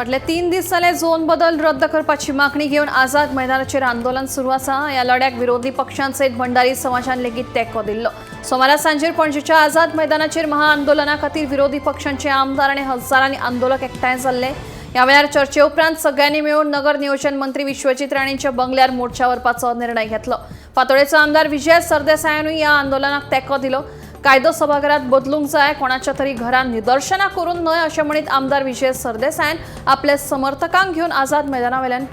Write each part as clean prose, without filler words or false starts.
फाटले 3 दीस जाले झोन बदल रद्द करपाची मागणी घेवन आझाद मैदानाचेर आंदोलन सुरू आसा। ह्या लढ्याक विरोधी पक्षांसयत भंडारी समाजान लेगीत तेंको दिल्लो। सोमारा सांजेर पणजेच्या आझाद मैदानाचेर महाआंदोलना खातीर विरोधी पक्षांचे आमदार आनी हजारांनी आंदोलक एकठांय जाल्ले। ह्या वेळार चर्चे उपरांत सगळ्यांनी मेळून नगर नियोजन मंत्री विश्वजीत राणेंच्या बंगल्यार मोर्चा व्हरपाचो निर्णय घेतलो। फातोडेचो आमदार विजय सरदेसायानूय ह्या आंदोलनाक तेंको दिलो। कायदो सभाघरात बदलूंक जाय, कोणाच्या तरी घरान निदर्शनां करून न्हय अशें म्हणीत आमदार विजय सरदेसायान आपल्या समर्थकांक घेवन आझाद मैदानावेल्यान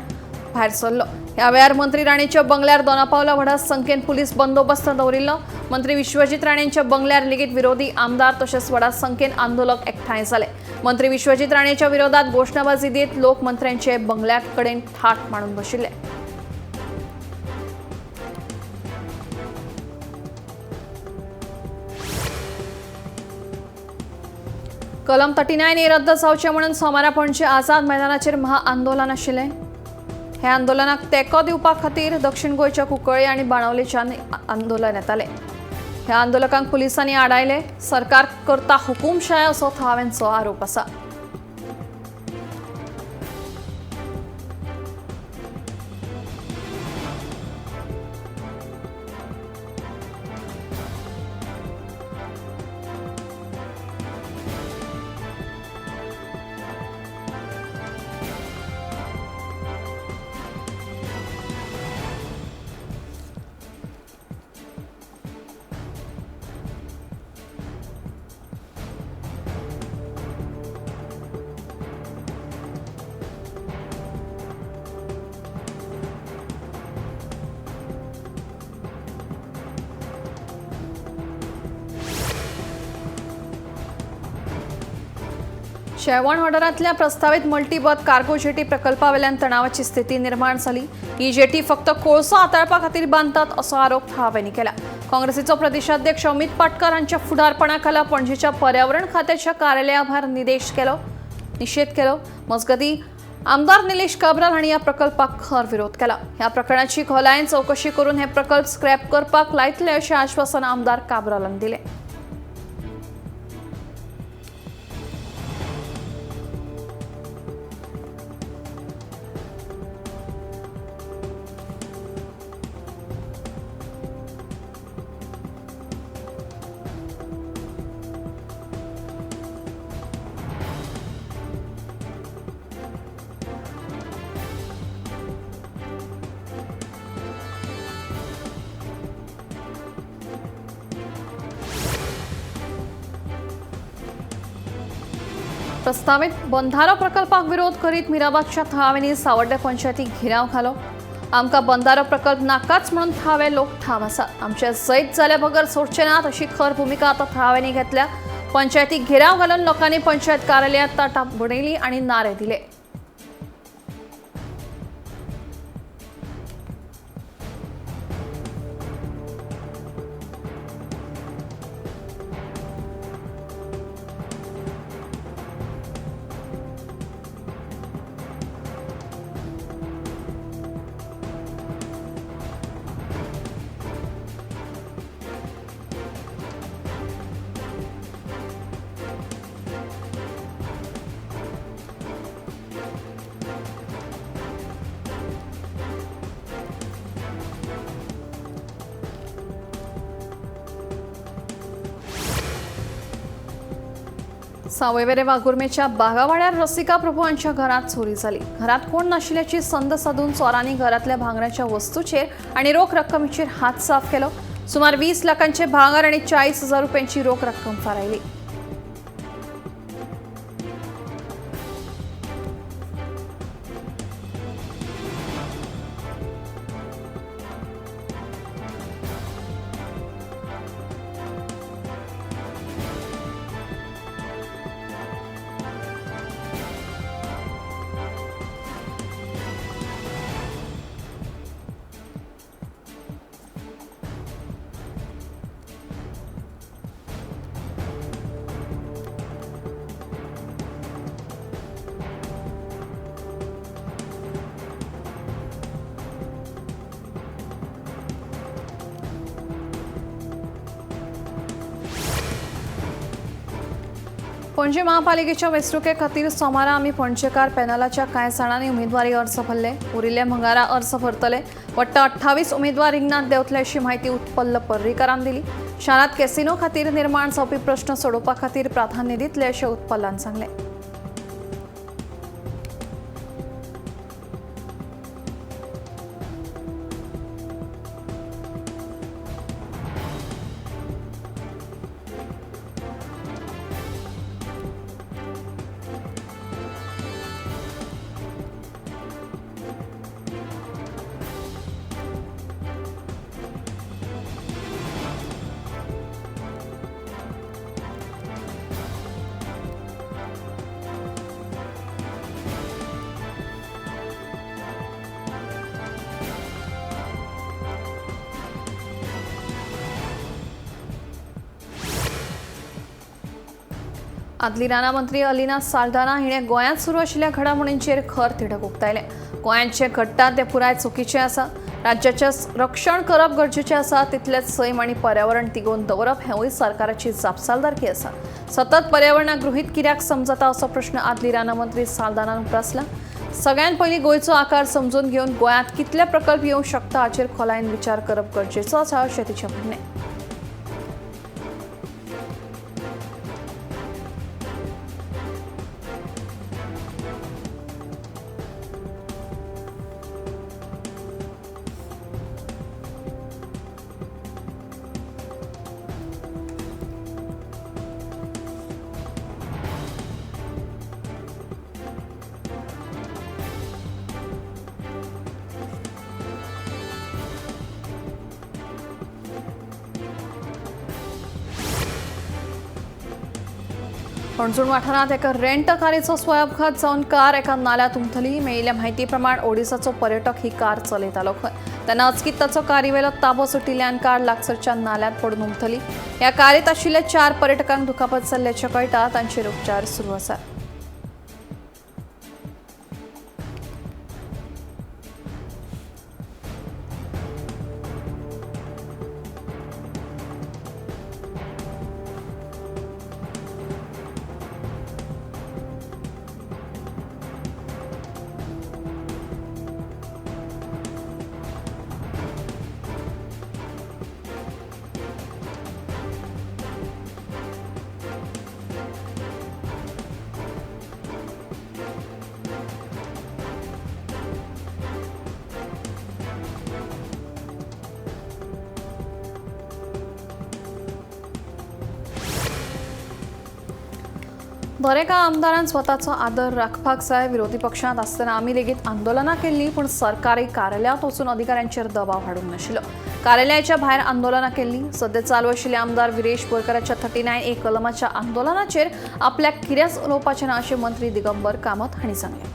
भायर सरलो। ह्या वेळार मंत्री राणेच्या बंगल्यार दोनापावला व्हडा संख्येन पुलीस बंदोबस्त दवरिल्लो। मंत्री विश्वजीत राणेंच्या बंगल्यार लेगीत विरोधी आमदार तशेंच व्हडा संख्येन आंदोलक एकठांय जाले। मंत्री विश्वजीत राणेच्या विरोधात घोशणाबाजी दीत लोक मंत्र्यांचे बंगल्या कडेन थाट मांडून बशिल्ले। कलम 39 ए रद्द जावचें म्हणून सोमारा पणजे आझाद मैदानाचेर महाआंदोलन आशिल्लें। हे आंदोलनाक तेंको दिवपा खातीर दक्षिण गोंयच्या कुंकळ्ळी आनी बाणावलेच्यान आंदोलन येतालें। ह्या आंदोलकांक पुलिसांनी आडायले। सरकार करता हुकुमशाय असो थळाव्यांचो आरोप आसा। शेवण वाठारांतल्या प्रस्तावित मल्टीबर्थ कार्गो जेटी प्रकल्पावेल्यान तणावाची स्थिती निर्माण जाली। ही जेटी फक्त कोळसो हाताळपा खातीर बांदतात असो आरोप थळाव्यांनी केला। काँग्रेसीचो प्रदेशाध्यक्ष अमित पाटकर हांच्या फुडारपणाखाला पणजेच्या पर्यावरण खात्याच्या कार्यालया भायर निषेध केलो। मजगतीं आमदार निलेश काब्राल हांणी ह्या प्रकल्पाक खर विरोध केला। ह्या प्रकरणाची खोलायेन चवकशी करून हे प्रकल्प स्क्रॅप करपाक लायतले अशें आश्वासन आमदार काब्रालान दिलें। प्रस्तावित बंधारो प्रकल्पाक विरोध करीत मिराबादच्या थळाव्यांनी सावड्डे पंचायतीक घेराव घालो। आमकां बंधारो प्रकल्प नाकाच म्हणून थळावे लोक ठाम आसात। आमचे जैत जाल्या बगर सोडचे नात अशी खर भूमिका आतां थळाव्यांनी घेतल्या। पंचायतीक घेराव घालून लोकांनी पंचायत कार्यालयात ताटां बडयली आनी नारे दिले। सावयवेरे वाघुर्मेच्या बागावाड्यार रसिका प्रभू हांच्या घरात चोरी जाली। घरात कोण नाशिल्ल्याची संद साधून चोरांनी घरातल्या भांगराच्या वस्तूचेर आनी रोख रक्कमेचेर हात साफ केलो। सुमार 20 लाखांचे भांगर आनी 40,000 रुपयांची रोख रक्कम फारायली। पणजे महापालिकेच्या वेंचणुके खातीर सोमारा आमी पणजेकार पॅनलाच्या कांय जाणांनी उमेदवारी अर्ज भरले. उरिल्ले मंगळारा अर्ज भरतले. वट्ट 28 उमेदवार रिंगणात देंवतले अशी माहिती उत्पल्ल पर्रीकारान दिली. शारांत कॅसिनो खातीर निर्माण जावपी प्रश्न सोडोवपा खातीर प्राधान्य दितले अशें उत्पल्लान सांगलें. आदली रानां मंत्री अलिना साल्दाना हिणें गोंयांत सुरू आशिल्ल्या घडामोडींचेर खर तिडक उक्तायलें. गोंयांत जें घडटा तें पुराय चुकीचें आसा. राज्याचें रक्षण करप गरजेचें आसा, तितलेंच सैम आनी पर्यावरण तिगोवन दवरप हेंवूय सरकाराची जापसालदारकी आसा. सतत पर्यावरणाक गृहीत कित्याक समजता असो प्रश्न आदली रानां मंत्री साल्दानान उप्रासला. सगळ्यांत पयलीं गोंयचो आकार समजून घेवन गोंयांत कितले प्रकल्प येवंक शकता हाचेर खोलायेन विचार करप गरजेचो आसा अशें तिचें म्हणणें. हणजूण वाठारांत एका रेंट कारीचो स्वयंअपघात जावन कार एका नाल्यात उमथली. मेळिल्ल्या म्हायती प्रमाण ओडिसाचो पर्यटक ही कार चलयतालो खंय. तेन्ना अचकीत ताचो कारीवेलो ताबो सुटिल्ल्यान कार लागसरच्या नाल्यात पडून उमथली. ह्या कारीत आशिल्ल्या 4 पर्यटकांक दुखापत जाल्ल्याचें कळटा. तांचेर उपचार सुरू आसात. दरेका आमदारान स्वताचो आदर राखपाक जाय. विरोधी पक्षांत आसतना आमी लेगीत आंदोलनां केल्लीं, पूण सरकारी कार्यालयांत वचून अधिकाऱ्यांचेर दबाव हाडूंक नाशिल्लो. कार्यालयाच्या भायर आंदोलनां केल्लीं. सद्या चालू आशिल्ल्या आमदार विरेश बोरकाराच्या 39A कलमाच्या आंदोलनाचेर आपल्याक कितेंच उलोवपाचें ना अशें मंत्री दिगंबर कामत हांणी सांगलें.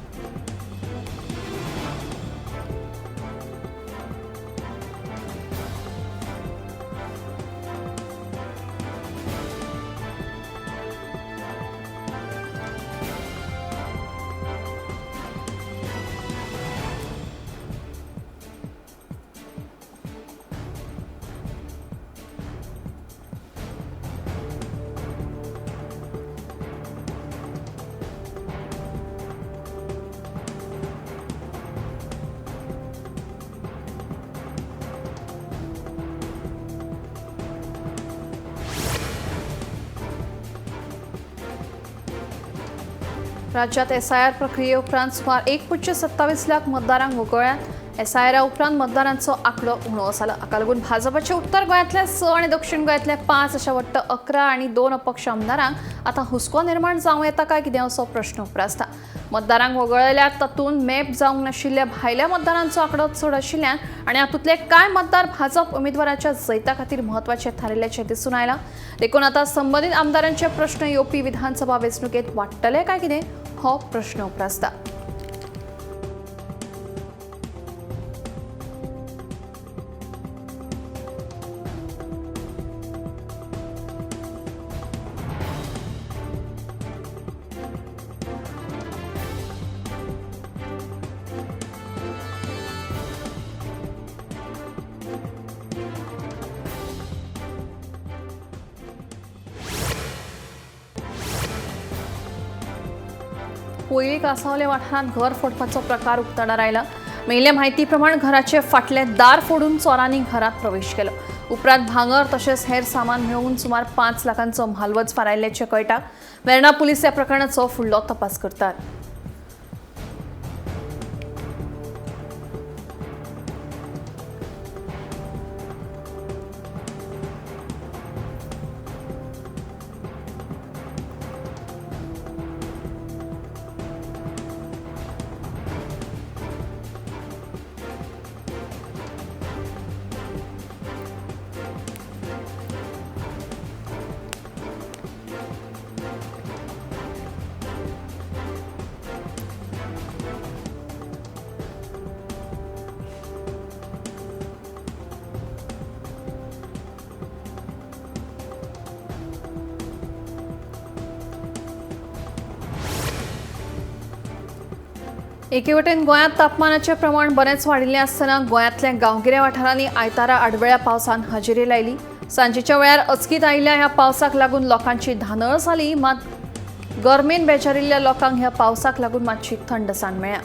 राज्यात एसआयआर प्रक्रिये उपरांत सुमार 1.27 लाख मतदारांक वगळ्ळ्यात. एसआयआरा उपरांत मतदारांचो आंकडो उणो जाला. हाका लागून भाजपाचे उत्तर गोंयांतले 6 आनी दक्षिण गोंयांतले 5 अशा वट्ट 11 आनी 2 अपक्ष आमदारांक आतां हुस्को निर्माण जावं येता काय कितें असो प्रश्न उप्रासता. मतदारांक वगळ्ळ्यात तातूंत मॅप जावंक नाशिल्ल्या भायल्या मतदारांचो आंकडो चड आशिल्ल्यान आनी हातूंतले कांय मतदार भाजप उमेदवाराच्या जैता खातीर म्हत्वाचे थारिल्ल्याचें दिसून आयलां. देखून आतां संबंदीत आमदारांचे प्रश्न येवपी विधानसभा वेंचणुकेंत वाडटले काय कितें हो प्रश्न उप्रासता. कोयली कासावले वाठारांत घर फोडपाचो प्रकार उक्ताडार आयला। मेळिल्ल्या म्हायती प्रमाण घराचे फाटले दार फोडून चोरांनी घरात प्रवेश केलो। उपरांत भांगर तशेंच हेर सामान मेळोवन सुमार 5 लाखांचो म्हालवज फारायल्ल्याचें कळटा। वेर्णा पुलीस ह्या प्रकरणाचो फुडलो तपास करतात। एके वटेन गोंयांत तापमानाचें प्रमाण बरेंच वाडिल्लें आसतना गोंयांतल्या गांवगिऱ्या वाठारांनी आयतारा आडवेळ्या पावसान हजेरी लायली। सांजेच्या वेळार अचकीत आयिल्ल्या ह्या पावसाक लागून लोकांची धानळ जाली, मात गरमेन बेजारिल्ल्या लोकांक ह्या पावसाक लागून मातशी थंडसाण मेळ्ळ्या।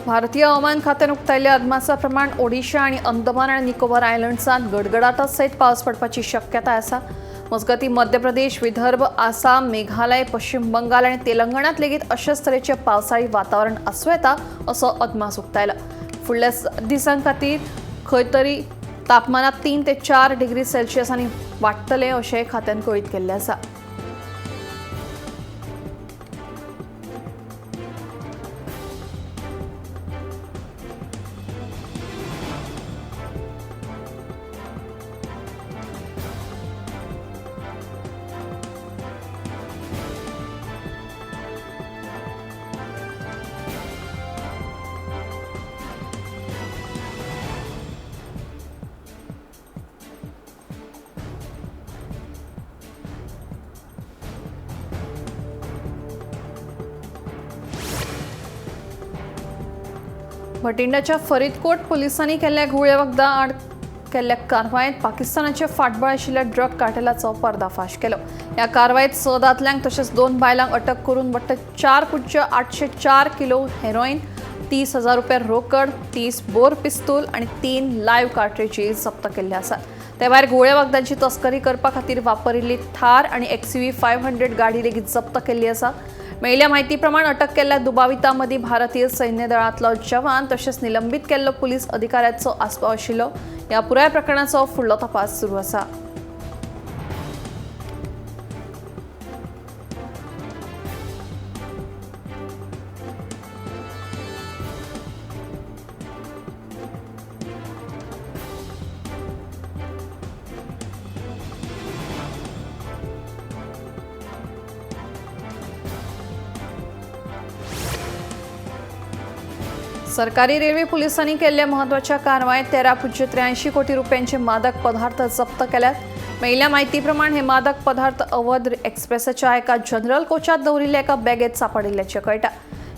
भारतीय हवामान खात्यान उक्तायल्ल्या अदमासा प्रमाण ओडिशा आनी अंदमान आनी निकोबार आयलंड्सांत गडगडाटा सयत पावस पडपाची शक्यताय आसा। मजगतीं मध्य प्रदेश, विदर्भ, आसाम, मेघालय, पश्चिम बंगाल आनी तेलंगणांत लेगीत अशेच तरेचें पावसाळी वातावरण आसूं येता असो अदमास उक्तायला। फुडल्या 7 दिसां खातीर खंय तरी तापमानांत 3 ते 4 डिग्री सेल्सियस आनी वाडटलें अशें खात्यान कळीत केल्लें आसा। भटिंडाच्या फरीदकोट पोलिसांनी केल्ल्या घुंवळे वखदां आड केल्ल्या कारवायेंत पाकिस्तानाचे फाटबळ आशिल्ल्या ड्रग कार्टेलाचो पर्दाफाश केलो। ह्या कारवायेंत 6 दादल्यांक तशेंच 2 बायलांक अटक करून वट्ट 4.804 किलो हेरोइन, 30,000 रुपया रोकड, 30 बोर पिस्तूल आनी 3 लायव्ह कार्ट्रेजी जप्त केल्ले आसात। ते भायर घुंवळे वखदांची तस्करी करपा खातीर वापरिल्ली थार आनी XUV 500 गाडी लेगीत जप्त केल्ली आसा। मेळिल्ल्या म्हायती प्रमाण अटक केल्ल्या दुबावितां मदीं भारतीय सैन्य दळांतलो जवान तशेंच निलंबीत केल्लो पुलीस अधिकाऱ्याचो आस्पाव आशिल्लो। ह्या पुराय प्रकरणाचो फुडलो तपास सुरू आसा। सरकारी रेल्वे पोलिसांनी केल्ल्या महत्वाच्या कारवायेत 13.83 कोटी रुपयांचे मादक पदार्थ जप्त केल्यात। मेळिल्ल्या म्हायती प्रमाण हे मादक पदार्थ अवध एक्सप्रेसाच्या एका जनरल कोचात दवरिल्ल्या एका बॅगेत सापडिल्ल्याचें कळटा।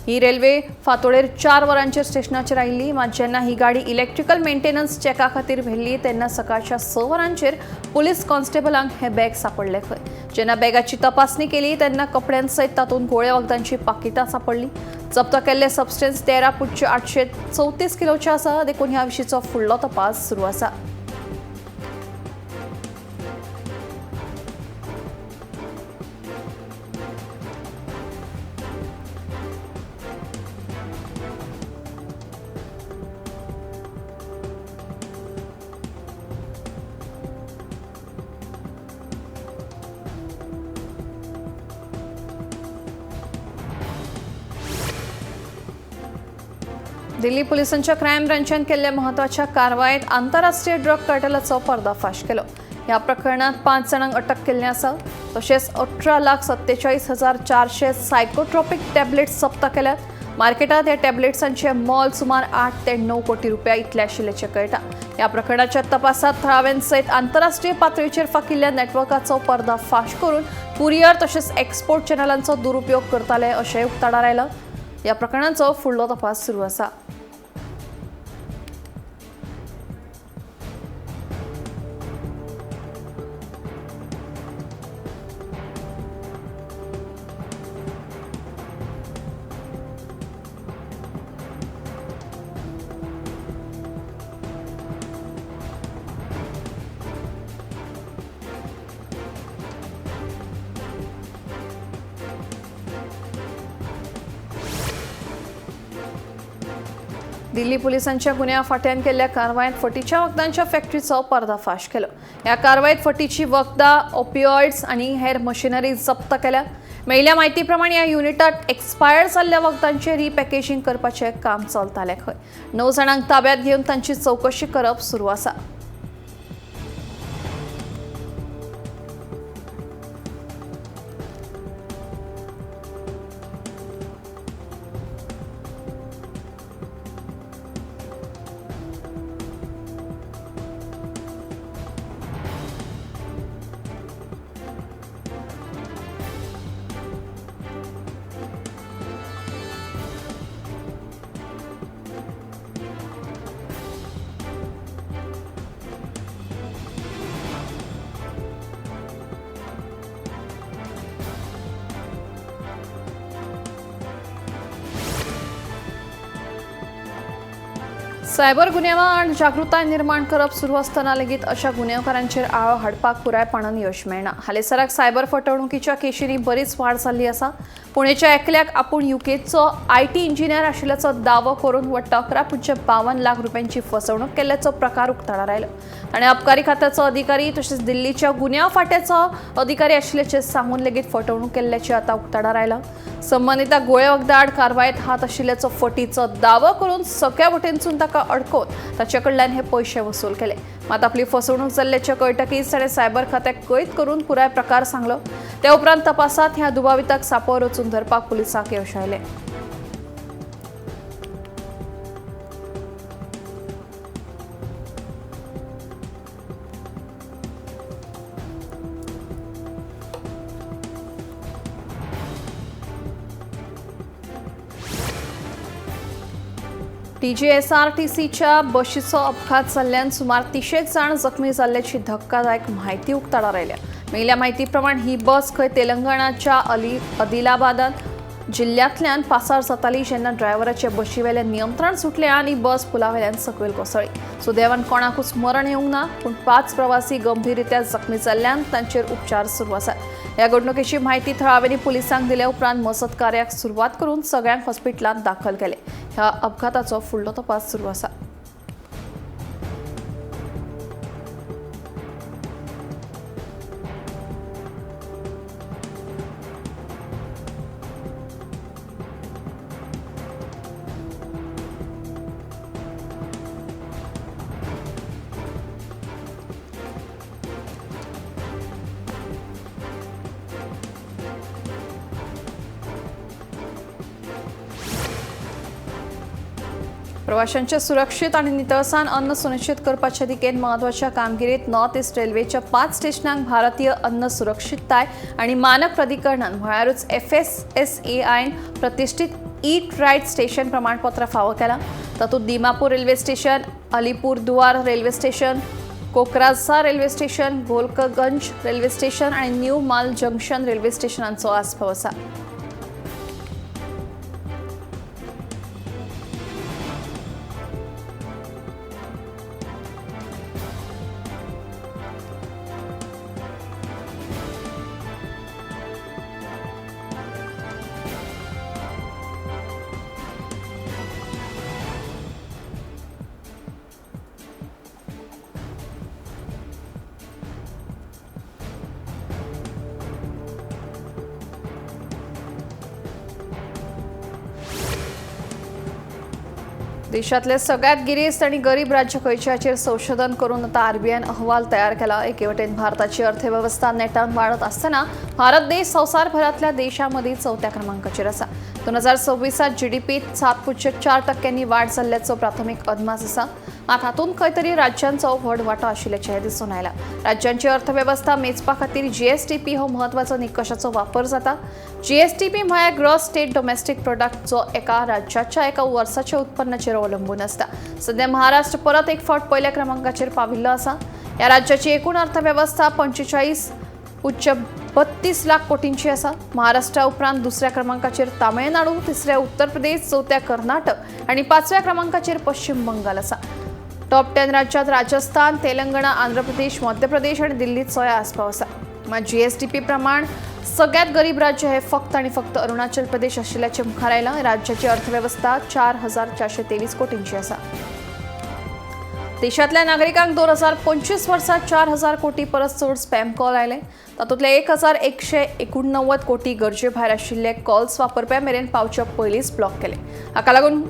ही रेल्वे फांतोडेर 4 वरांचेर स्टेशनाचेर आयिल्ली, मात जेन्ना ही गाडी इलेक्ट्रिकल मेंटेनन्स चॅका खातीर व्हेल्ली तेन्ना सकाळच्या 6 वरांचेर पुलीस कॉन्स्टेबलांक हे बॅग सापडले खंय। जेन्ना बॅगाची तपासणी केली तेन्ना कपड्यांसयत तातूंत गोळे वखदांची पाकिटां सापडली। जप्त केल्ले सबस्टन्स 13.834 किलोचे आसा, देखून ह्या विशींचो फुडलो तपास सुरू आसा। दिल्ली पुलिसांच्या क्रायम ब्रांचान केल्ल्या म्हत्वाच्या कारवायेत आंतरराष्ट्रीय ड्रग कार्टेलाचो पर्दाफाश केलो. ह्या प्रकरणात 5 जाणांक अटक केल्ली आसा. तशेंच 18,47,400 सायकोट्रॉपिक टॅबलेट्स जप्त केल्यात. मार्केटात ह्या टॅबलेट्सांचे मोल सुमार 8 ते 9 कोटी रुपया इतले आशिल्ल्याचें कळटा. ह्या प्रकरणाच्या तपासात थळाव्यांसयत आंतरराष्ट्रीय पातळीचेर फाकिल्ल्या नेटवर्काचो पर्दाफाश करून कुरियर तशेंच एक्सपोर्ट चॅनलांचो दुरुपयोग करताले अशें उक्ताडार आयलां. ह्या प्रकरणाचो फुडलो तपास सुरू आसा. दिल्ली पुलिसांच्या गुन्यांव फांट्यान केल्ल्या कारवायेत फटीच्या वखदांच्या फॅक्टरीचो पर्दाफाश केलो. ह्या कारवायेत फटीची वखदां, ओपिओइड्स आनी हेर मशिनरी जप्त केल्या. मेळिल्ल्या म्हायती प्रमाण ह्या युनिटात एक्सपायर्ड जाल्ल्या वखदांचें रिपॅकेजींग करपाचें काम चलतालें खंय. 9 जाणांक ताब्यात घेवन तांची चवकशी करप सुरू आसा. सायबर गुन्यांवां आड जागृताय निर्माण करप सुरू आसतना लेगीत अशा गुन्यांवकारांचेर आळो हाडपाक पुरायपणान यश मेळना. हालींसराक सायबर फटवणुकीच्या केशींनी बरीच वाड जाल्ली आसा. पुणेच्या एकल्याक आपूण युकेचो IT engineer आशिल्ल्याचो दावो करून वट्ट 11.52 लाख रुपयांची फसवणूक केल्ल्याचो प्रकार उक्ताडार आयलो. ताणें अबकारी खात्याचो अधिकारी तशेंच दिल्लीच्या गुन्यांव फांट्याचो अधिकारी आशिल्ल्याचें सांगून लेगीत फटवणूक केल्ल्याचें आतां उक्ताडार आयलां. संबंदिता गोळे वखदां आड कारवायेत हात आशिल्ल्याचो फटीचो दावो करून सगळ्या वटेनसून ताका अडकोवन ताचे कडल्यान हे पयशे वसूल केले. मात आपली फसवणूक जाल्ल्याचें कळटकीच ताणें सायबर खात्याक कैद करून पुराय प्रकार सांगलो. त्या उपरांत तपासात ह्या दुबाविताक सापोर वचून धरपाक पुलिसांक यश आयलें. टीजीएसआरटीसीच्या बशीचो अपघात जाल्ल्यान सुमार 300 जाण जखमी जाल्ल्याची धक्कादायक म्हायती उक्ताडार आयल्या. मेळिल्ल्या म्हायती प्रमाण ही बस खंय तेलंगणाच्या आदिलाबादात जिल्ल्यांतल्यान पासार जाताली जेन्ना ड्रायव्हराचे बशीवेलें नियंत्रण सुटलें आनी बस पुलावेल्यान सकयल कोसळ्ळी. सुदैवान कोणाकूच मरण येवंक ना, पूण 5 प्रवासी गंभीररित्या जखमी जाल्ल्यान तांचेर उपचार सुरू आसात. ह्या घडणुकेची म्हायती थळाव्यांनी पुलिसांक दिल्या उपरांत मजत कार्याक सुरवात करून सगळ्यांक हॉस्पिटलांत दाखल केले. ह्या अपघाताचो फुडलो तपास सुरू आसा. प्रवाशांचे सुरक्षित आणि नितळसाण अन्न सुनिश्चित करपाच्या दिकेन म्हत्वाच्या कामगिरीत नॉर्थ ईस्ट रेल्वेच्या 5 स्टेशनांक भारतीय अन्न सुरक्षितताय आणि मानक प्राधिकरणान म्हळ्यारूच FSSAI प्रतिष्ठित ईट रायट स्टेशन प्रमाणपत्र फावो केलां. तातूंत Dimapur railway station, Alipurduar railway station, Kokrajhar railway station, Golakganj railway station आणि न्यू माल जंक्शन रेल्वे स्टेशनांचो आस्पाव आसा. देशातले सगळ्यात गिरेस्त आणि गरीब राज्य खंयचे हाचेर संशोधन करून आता आरबीआयन अहवाल तयार केला. एके वटेन भारताची अर्थवेवस्था नेटान वाडत आसतना भारत देश संवसारभरांतल्या देशां मदीं चवथ्या क्रमांकाचेर आसा. 2026 जीडीपीत 7.4% वाड जाल्ल्याचो प्राथमीक अदमास आसा. मात हातूंत खंय तरी राज्यांचो व्हड वांटो आशिल्ल्याचें दिसून आयलां. राज्यांची अर्थवेवस्था मेजपा खातीर जीएसडीपी हो म्हत्वाचो निकशाचो वापर जाता. जीएसडीपी म्हळ्यार ग्रॉस स्टेट डोमेस्टीक प्रोडक्ट, जो एका राज्याच्या एका वर्साच्या उत्पन्नाचेर अवलंबून आसता. सध्या महाराष्ट्र परत एक फावट पयल्या क्रमांकाचेर पाविल्लो आसा. ह्या राज्याची एकूण अर्थवेवस्था 45.32 लाख कोटींची आसा. महाराष्ट्रा उपरांत दुसऱ्या क्रमांकाचेर तामिळनाडू, तिसऱ्या उत्तर प्रदेश, चवथ्या कर्नाटक आनी पांचव्या क्रमांकाचेर पश्चिम बंगाल आसा. टॉप 10 राज्यात राजस्थान, तेलंगणा, आंध्र प्रदेश, मध्य प्रदेश आनी दिल्लीचोय आस्पाव आसा. मात जीएसडीपी प्रमाण सगळ्यात गरीब राज्य हे फक्त आणि फक्त अरुणाचल प्रदेश आशिल्ल्याचें मुखार आयलां. राज्याची अर्थवेवस्था 4423 कोटींची आसा. देशांतल्या नागरिकांक 2025 वर्सा 4000 कोटी परस चड स्पॅम कॉल आयले. तातूंतले 1189 कोटी गरजे भायर आशिल्ले कॉल्स वापरप्या मेरेन पावचे पयलींच ब्लॉक केले. हाका लागून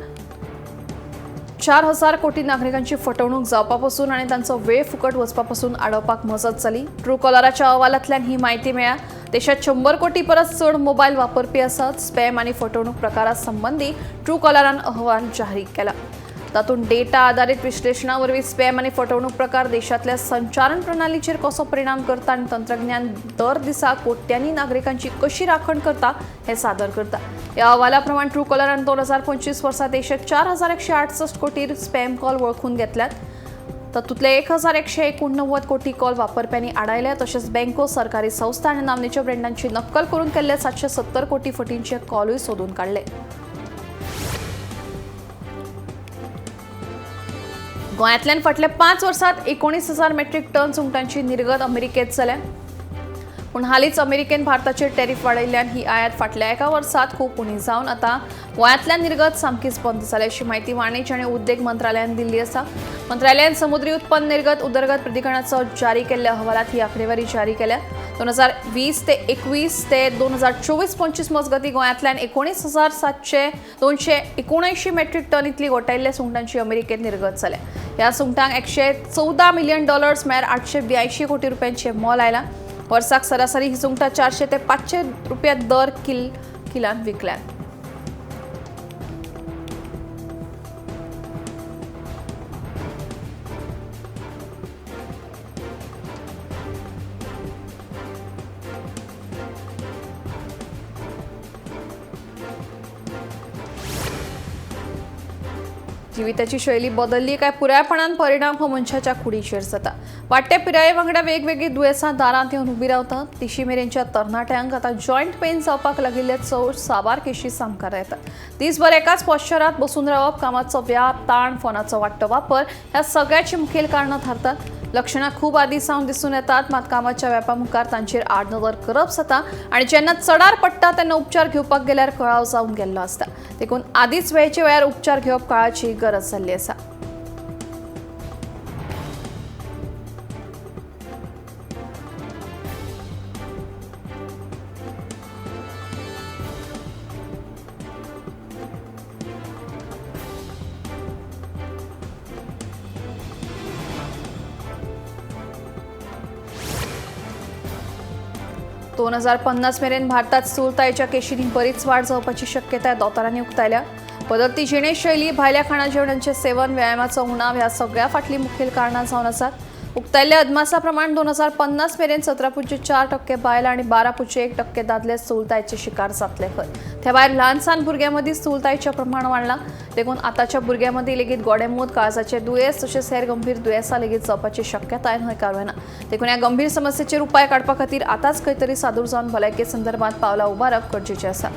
4000 कोटी नागरिकांची फटवणूक जावपा पसून आनी तांचो वेळ फुकट वचपा पसून आडोवपाक मजत जाली. ट्रू कॉलराच्या अहवालांतल्यान ही म्हायती मेळ्ळ्या. देशात 100 कोटी परस चड मोबायल वापरपी आसात. स्पॅम आनी फटवणूक प्रकारा संबंदी ट्रू कॉलरान अहवाल जाहीर केला. तातूंत डेटा आदारीत विश्लेषणा वरवीं स्पॅम आनी फटवणूक प्रकार देशांतल्या संचारण प्रणालीचेर कसो परिणाम करता आनी तंत्रज्ञान दर दिसा कोट्यांनी नागरिकांची कशी राखण करता हें सादर करता. ह्या अहवाला प्रमाण ट्रू कॉलरान 2025 वर्सा देशात 4168 कोटी स्पॅम कॉल वळखून घेतल्यात. तातूंतले 1189 कोटी कॉल वापरप्यांनी आडायले. तशेंच बँको, सरकारी संस्था आनी नामनेच्या ब्रँडांची नक्कल करून केल्ले 770 कोटी फटींचे कॉलूय सोदून काडले. गोंयांतल्यान फाटल्या 5 वर्सांत 19,000 मेट्रीक टन सुंगटांची निर्गत अमेरिकेत जाल्या. पूण हालींच अमेरिकेन भारताचेर टॅरीफ वाडयल्ल्यान ही आयात फाटल्या एका वर्सांत खूब उणी जावन आतां गोंयांतल्यान निर्गत सामकीच बंद जाल्या, अशी म्हायती वाणिज्य आनी उद्देग मंत्रालयान दिल्ली आसा. मंत्रालयान समुद्री उत्पन्न निर्गत उदरगत प्राधिकरणाचो जारी केल्ल्या अहवालात ही आंकडेवारी जारी केल्या. 2020 ते 21 ते 2024-25 मजगतीं गोंयांतल्यान 19,279 मेट्रीक टन इतली गोठायल्ल्या सुंगटांची अमेरिकेत निर्गत जाल्या. ह्या सुंगटांक $114 मिलियन म्हळ्यार 882 कोटी रुपयांचें मोल आयलां. वर्साक सरासरी ही सुंगटां 400 ते 500 रुपया दर किलान विकल्यात. जिविताची शैली बदलली काय पुरायपणान परिणाम हो मनशाच्या कुडीचेर जाता. वाडटे पिराये वांगडा वेगवेगळीं दुयेंसां दारांत येवन उबीं रावतात. तिशी मेरेनच्या तरणाट्यांक आतां जॉयंट पेन जावपाक लागिल्ले चड साबार केशी सामकार येतात. दीसभर एकाच पॉश्चरात बसून रावप, कामाचो व्याप, ताण, फोनाचो वाडटो वापर ह्या सगळ्याची मुखेल कारणां थारतात. लक्षणां खूब आदीं सावन दिसून येतात, मात कामाच्या व्यापा मुखार तांचेर आडनदर करप जाता आनी जेन्ना चडार पडटा तेन्ना उपचार घेवपाक गेल्यार कळाव जावन गेल्लो आसता. देखून आदींच वेळचे वेळार उपचार घेवप काळाची गरज जाल्ली आसा. 2050 मेरेन भारतात स्थूलतायेच्या केशींनी बरीच वाड जावपाची शक्यताय दोतोरांनी उक्तायल्या. बदलती जिणेशैली, भायल्या खाणा जेवणांचें सेवन, व्यायामाचो उणाव ह्या सगळ्या फाटलीं मुखेल कारणां जावन आसात. उक्तायल्ल्या अदमासा प्रमाण 2050 मेरेन 17.4% बायलां आनी 12.1% दादले स्थूलतायेचे शिकार जातले खंय. त्या भायर ल्हान सान भुरग्यां मदीं स्थूलतायेचें प्रमाण वाडलां. देखून आतांच्या भुरग्यां मदीं लेगीत गोडेंमूत, काळजाचें दुयेंस तशेंच हेर गंभीर दुयेंसां लेगीत जावपाची शक्यताय न्हयकारूं येना. देखून ह्या गंभीर समस्येचेर उपाय काडपा खातीर आतांच खंय तरी सादूर जावन भलायके संदर्भात पावलां उबारप गरजेचें आसा.